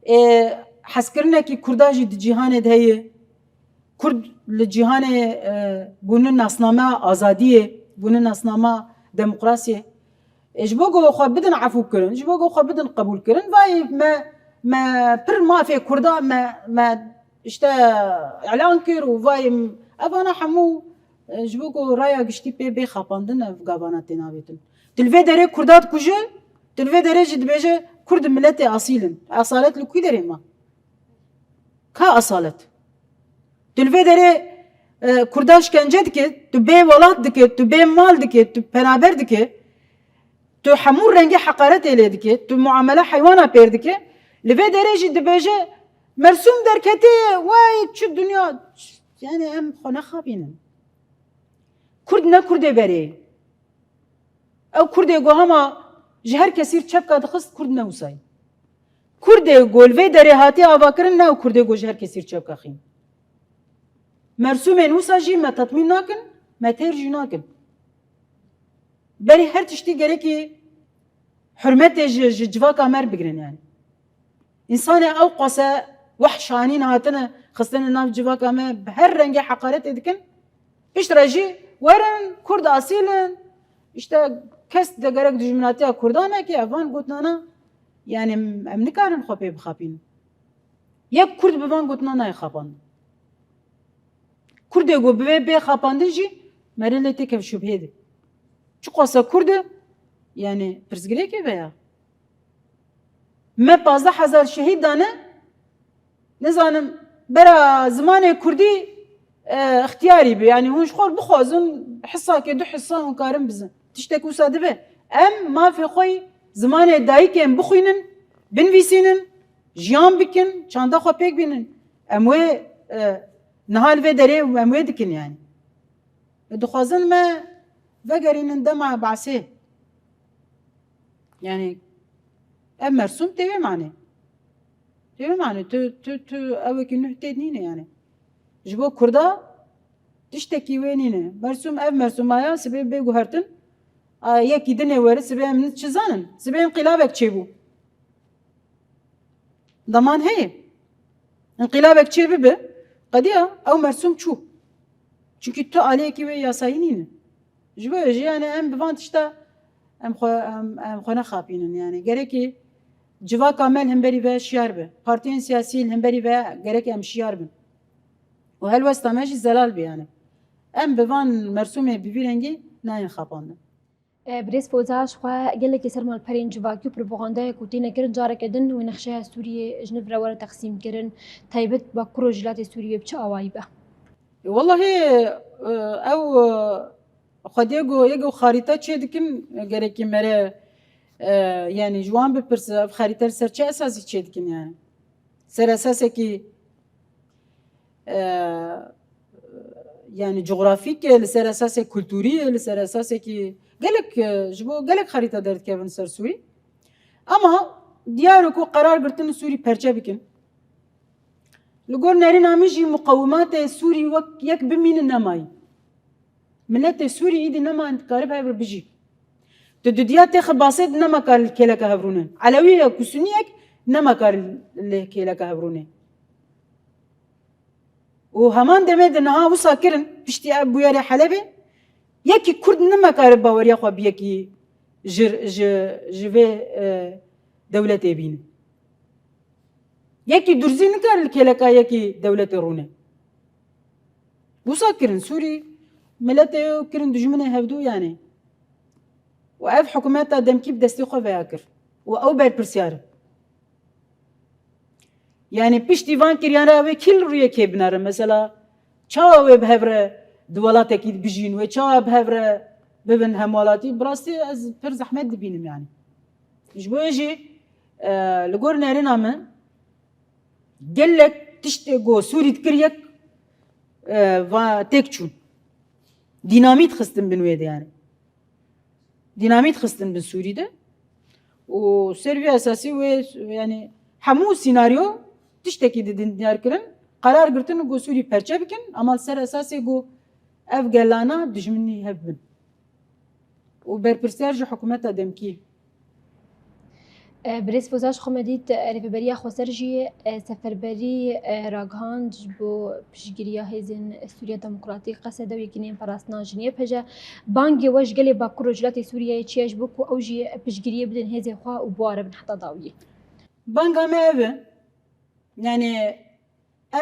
Ê, hezkirinekî Kurda jî di cîhanê de heye. Kurd li cîhanê, e, bûne nasname azadiyê, bûne nasnama demokrasiyê. Ê, ji bo ku xwe bidin efû kirin, ji bo ku xwe bidin qebûl kirin, vayê me, me pir mafê Kurda me, me işte îlan kir û vayê m-, evana hemû, e, ji bo ku raya giştî pê bê xapandin ev gavana tê navêtin. Tu li vê derê Kurda dikuje, tu li vê derê jî dibêje Kurd miletê asîl in. Esalet li kû derê ma? Ka esalet? Tu li vê derê E, Kurda şkence dike, tu bê welat dike, tu bê mal dike, tu penaber dike, tu hemû rengê heqaretê lê dike, tu muamele heywana pêr dike. Li vê derê jî dibêje, Mersûm derketê, wey çi dinya, yani em xwe nexapînin. Kurd ne Kurdê berê ye. Ew Kurdê ku hema ji her kesî çepka dixist, Kurd ne wisa ye. Kurdê ku li vê derê hatiye avakirin, ne ew Kurdê ku ji her kesî çepka xîn. Mersûmên wisa jî me tetmîn nakin, me têr jî nakin. Berî her tiştî gerekî hurmetê ji, ji civaka me re bigirin yani. Însanê ew qase wehşanîn hatine xistine nav civaka me, bi her rengê heqaretê dikin. Piştre jî werin, Kurd asîl in, işte kes de gerek dijminatiya Kurdan neke, ev van gotinana, yani em nikarin xwe pê bixapînin. Yek Kurd bi van gotinan nayê xapandin. Kurdê ku bi vê bê xapandin jî merê lê têkev şubhê de. Çiqasa Kurd e, yani pirsgirêkê veya. Me pazdeh hezar şehîd dane, nizanim, bera zimanê Kurdî, e, ixtiyarî bi. Yani hûn ji xwe bixwazin, hisakê du hisa hûn karin bizin. Tiştek wisa dibe. Em mafê xwe yî zimanê dayikê em bixwînin, binivîsînin, jiyan bikin, çanda xwe pêk bînin. Em wê, e, niha li vê derê em wê dikin yani. Dixwazin me vegerînin dema Basê. Yani ev Mersûm tê wê manê. Tê wê manê. Tu, tu, tu ew wekî nuh tê nîne yani. Ji bo Kurda tiştekî wê nîne. Mersûm ev Mersûmaya sibê bê guhertin. A, yekî dinê were sibê em çi zanin? Sibê înqîlabek çêbû. Daman heye. Înqîlabek çê bibe, qediya ew Mersûm çû. Çunkî tu aliyekî wê yasayî nîne. Ji bo jî yani em bi van tişta em xwe, em, em xwe nexapînin yani. Gerekî civaka me li hemberî ve şiyar be. Partiyên siyasî li hemberî ve gerek em şiyar bin. Û helwesta me jî zelal be yani. Em bi van Mersûmê bi vî rengî nayên xapandin. E, Birêz Foza, ji xwe gelekî ser malperên civakî û propagandayê ku têne kirin, careke din wê nexşeya Sûriyê ji nû re were texsîmkirin, taybet Bakur û Rojhilatê Sûriyê bi çi awayî be? E, wellahî, e, ew, e, xwediyê ku yek ew xarîte çê dikin, e, gerekî mere, e, yani ji wan bipirse, ev xarîte li ser çi esasî çê dikin yani? Ser esasekî, e, yani cografîk e, li ser esasê kulturî ye, li ser esasekî gelek, e, ji bo gelek xerîta derdikevin ser Sûrî. Ama diyar e ku qerar girtin Sûrî perçe bikin. Li gor nerîna min jî muqewimatê Sûrî wek yek bimînin nemayî. Miletê Sûrî îdî nema karibe hev re bijî. Tu dudiya têxe basê di nema kar li kêleka hev rûne. Elewiyek û Suniyek nema kar li kêleka hev rûne. Û heman demê de niha wisa kirin, piştî ev bûyerê Helebê, yekî Kurd nema kare baweriya xwe bi yekî ji, ji, ji vê, e, dewletê bîne. Yekî durzî nikare li kêleka yekî dewletê rûne. Wisa kirin Sûrî, miletê kirin dijminê hevdû yani. Û ev hikûmeta demkî bi destê xwe veya kir. Û ew berpirsiyar in. Yani piştî van kiryana wê kî li rûyê kê binere? Mesela çawa wê bi hev re di welatekî bijîn, wê çawa bi hev re bibin hemwelatî? Bi rastî ez pir zehmet dibînim yani. Ji bo jî, e, li gor nerîna min gelek tiştê ku Sûrî dikir yek, e, va têk çûn. Dînamît xistin bin wê de yani. Dînamît xistin bin Sûrî de. Û ser vî esasî wê, yani hemû sînaryo tiştekî didin diyar kirin. Qerar girtin ku Sûrî perçe bikin, ama li ser esasê ku ev gelana dijminî hev bin. Û berpirsiyar ji hikûmeta demkî. E, Birêz Foza, ji xwe me dît, e, Rêveberiya Xweser jî, e, seferberî, e, ragihand ji bo piştgiriya hêzên Sûriya Demokratîk, Qesede û Yekîneyên Parastina Jinê, P J. Bangê we ji gelê Bakur Rojhilatê Sûriyeyê çi ye ji bo ku ew jî piştgiriyê bidin hêzên xwe û biware bin heta dawiyê? Banga me ev e. Yani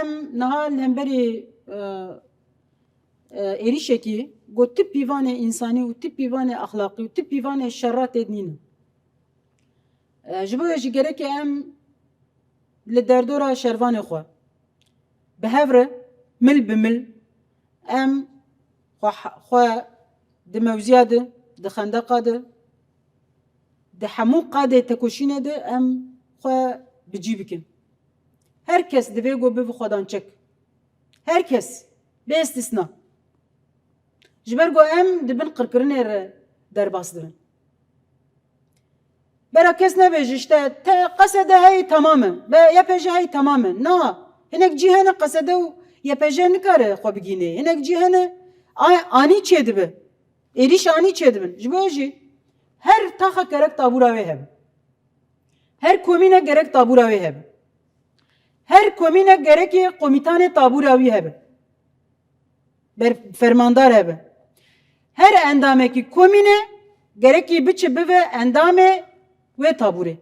em niha li hemberî, e, e, êrîşekî ku ti pîvanê însanî û ti pîvanê exlaqî û ti pîvanê şerra tê nînin. E, ji bo jî gereke em li derdora şervanê xwe bi hev re mil bi mil em xwe, xwe di mewziya de, di xendeqa de, di hemû qadê tekoşînê de em xwe bi cî bikin. Her kes divê ku bibe xwedançek. Her kes, bê îstîsna. Ji ber ku em di bin qirkirinê re derbas dibin. Bera kes nebêje, işte, te, Qesede heyî, temam e. Be, Y P J heyî, temam e. Na, hinek cî hene, Qesede û Y P J nikare xwe bigihîne. Hinek cî hene, a-, anî çêdibe. Êrîş anî çêdibin. Ji bo jî her taxa gerek tabûra wê hebe. Her komîne gerek tabûra wê hebe. Her komîne gerekê komîtanê tabûra wî hebe. Ber-, fermandar hebe. Her endamekî komîne gerekî biçe bibe endamê wê tabûrê.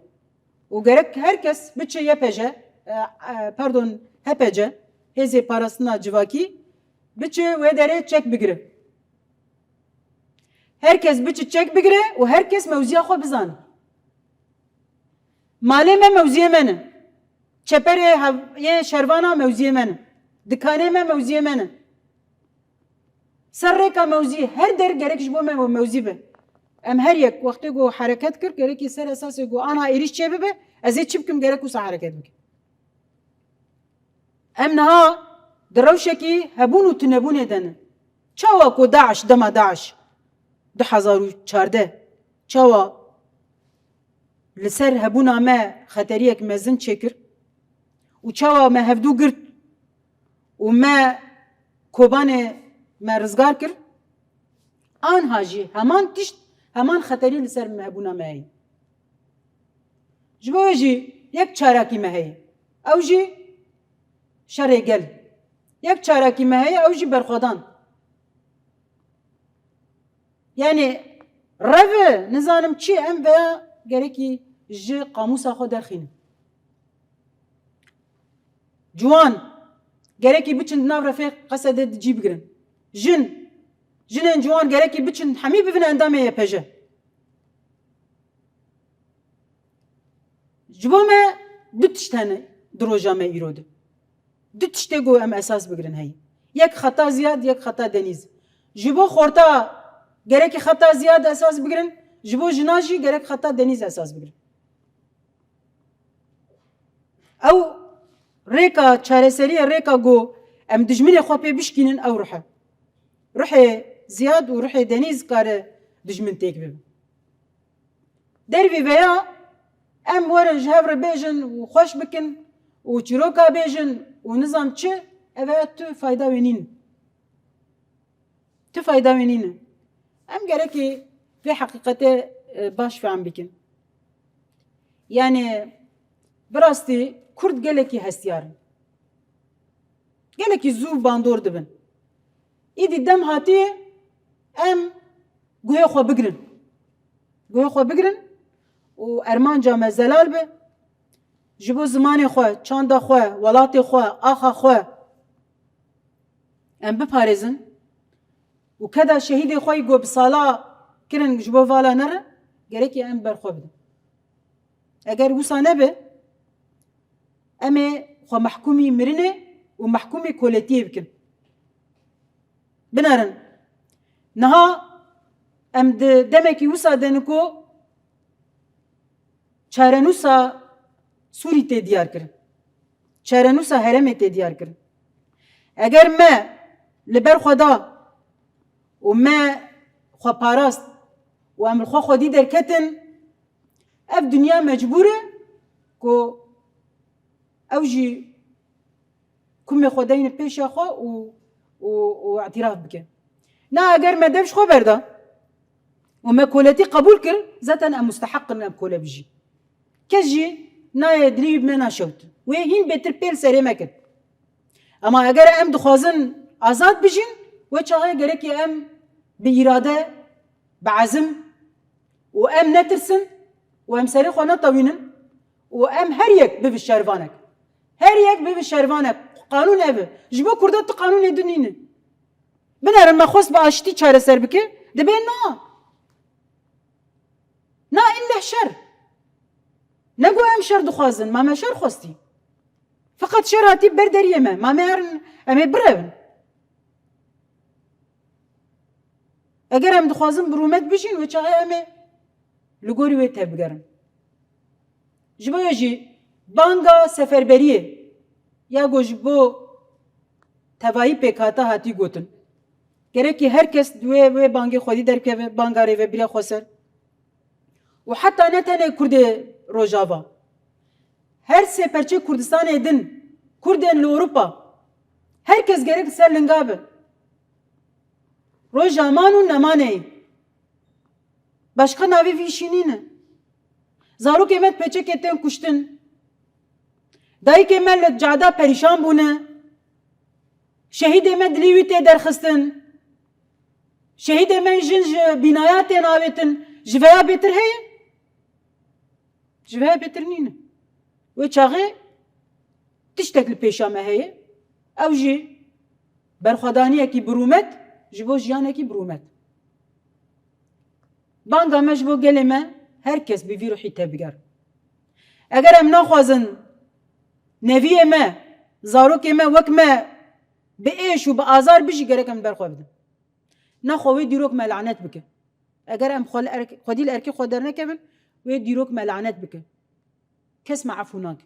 Û gerek her kes biçe Y P J, e, e, pardon, H P C, Hêzê Parastina Civakî, biçe wê derê çek bigire. Her kes biçe çek bigire û her kes mewziya xwe bizane. Malê me mewziyê me ne. Çeperê hev-, yê şervana mewziyê me ne. Dikanê me mewziyê me ne. Ser rêka mewzî, her der gerek ji bo me mewzî be. Em her yek wextê ku hereket kir, gerekî ser esasê ku ana êrîş çê bibe, ez ê çi bikim, gerek wisa hereket bikim. Em niha di rewşekî hebûn û tunebûnê de ne. Çawa ku DAIŞ, dema DAIŞ du hezar û çardeh, çawa li ser hebûna me xeteriyek mezin çêkir û çawa me hevdû girt û me Kobanê me rizgar kir, anha jî heman tişt, heman xeterî li ser me hebûna me heye. Ji bo wê jî yek çarekî me heye. Ew jî şerê gel. Yek çarekî me heye, ew jî berxwedan. Yani rev e, nizanim çi, em veya gerekî ji qamûsa xwe derxînin. Ciwan gerekî biçin di nav refê Qesedê di cî bigirin. Jin, jinên ciwan gerekî biçin hemî bibin endamê Y P J. Ji bo me du tişt hene di roja me îro de. Du tiştê ku em esas bigirin heyî. Yek xeta Ziyad, yek xeta Denîz. Ji bo xorta gerekî xeta Ziyad esas bigirin, ji bo jina jî gerek xeta Denîz esas bigirin. Ew rêka çareseriyê, rêka ku em dijminê xwe pê bişkînin, ew ruh e. Ruhê Ziyad û ruhê Denîz kare dijmin têk bibin. Dervî veya em werin ji hev re bêjin û xweş bikin û çîroka bêjin û nizam çi, ev ya tu fayda wê nîn. Tu fayda wê nîne. Em gerekî vê heqîqetê, e, baş fehm bikin. Yani, bi rastî Kurd gelekî hestiyar in. Gelekî zû bandor dibin. Îdî dem hatiye em guhê xwe bigirin. Guhê xwe bigirin û ermanca me zelal be. Ji bo zimanê xwe, çanda xwe, welatê xwe, axa xwe em biparêzin û keda şehîdê xwe yî ku bi sala kirin ji bo vala nere, gerekî em ber xwe bidin. Eger wisa nebe, em ê xwe mehkûmî mirinê û mehkûmî koletiyê bikin. Binerin. Niha em di demekî wisa de ne ku çarenûsa Sûrî tê diyar kirin. Çarenûsa herêmê tê diyar kirin. Eger me li ber xwe da û me xwe parast û em li xwe xwedî derketin, ev dinya mecbûr e ku ew jî kumê xwe deyne pêşiya xwe û, û, û îtiraf bike. Na, eger me dev ji xwe berda û me koletî qebûl kir, zaten em musteheq in em kole bijîn. Kes jî nayê dilî me naşewt. Wê hîn bêtir pêl serê me kir. Ema eger em dixwazin azad bijîn, wê çaxê gerekê em bi îrade, bi ezim û em netirsin û em serê xwe netewînin û em her yek bibi şervanek. Her yek bibi şervanek. Qanûn ev e. Ji bo Kurda tu qanûnê din nîne. Binerin me xwest bi aştî çareser bike, dibê na. Na, ille şer. Ne ku em şer dixwazin, ma me şer xwestî. Feqet şer hatî ber deriyê me, ma me herin, em ê birevin. Eger em dixwazin bi rûmet bijîn, wê çaxê em ê li gorî wê tevbigerin. Ji bo wê jî banga seferberiyê ya ku ji bo tevayî pêkhate hatî gotin. Gerekî her kes di wê, wê bangê xwedî derkeve, banga rêvebiriya xweser. Û heta ne tenê Kurdê Rojava. Her sê perçê Kurdistanê din, Kurdên li Ewropa, her kes gerek li ser linga be. Roja man û nemanê ye. Başqa navê vî îşî nîne. Zarokê me di pêçekê tên kuştin. Dayikê me li cada perîşan bûne. Şehîdê me dilî wî tê derxistin. Şehîdê me jin ji bînaya tên avêtin. Ji veya bêtir heye? Ji veya bêtir nîne. Wê çaxê tiştek li pêşa me heye. Ew jî berxwedaniyekî bi rûmet ji bo jiyanekî bi rûmet. Banga me ji bo gelê me, her kes bi vî ruhî tevbiger. Eger em naxwazin neviyê me, zarokê me wek me bi êş û bi azar bijî, gerek em li ber xwe bidin. Nexwe wê dîrok me lanet bike. Eger em xwe li erk-, xwedî li erkê xwe dernekevin, wê dîrok me lanet bike. Kes me efû nake.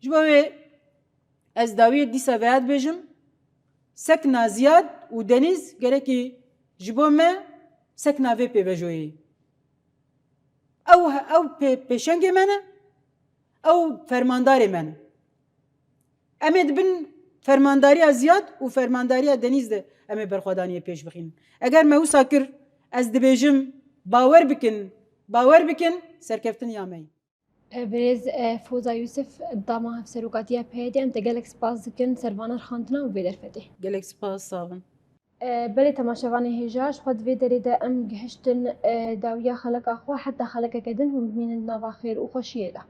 Ji bo wê ez dawiyê dîsa veya dibêjim, sekna Ziyad û Denîz gerekî ji bo me sekna vê pêvejoyê ye. Ew, ew pê-, pêşengê me ne, ew fermandarê me ne. Em ê di bin fermandariya Ziyad û fermandariya Denîz de em ê berxwedaniyê pêş bixînin. Eger me wisa kir, ez dibêjim, bawer bikin, bawer bikin, serkeftin ya me ye. Birêz, e, Foza Yûsif, dama hevserokatiya P Y D'ê, em te gelek spas dikin ser vana rixandina û vê derfetê. Gelek spas, sağ bin. E, belê temaşevanê hêja, ji xwe di vê derê de em gihiştin, e, dawiya xeleka xwe, heta xelekeke din hûn bimînin di nava xêr û xweşiyê de.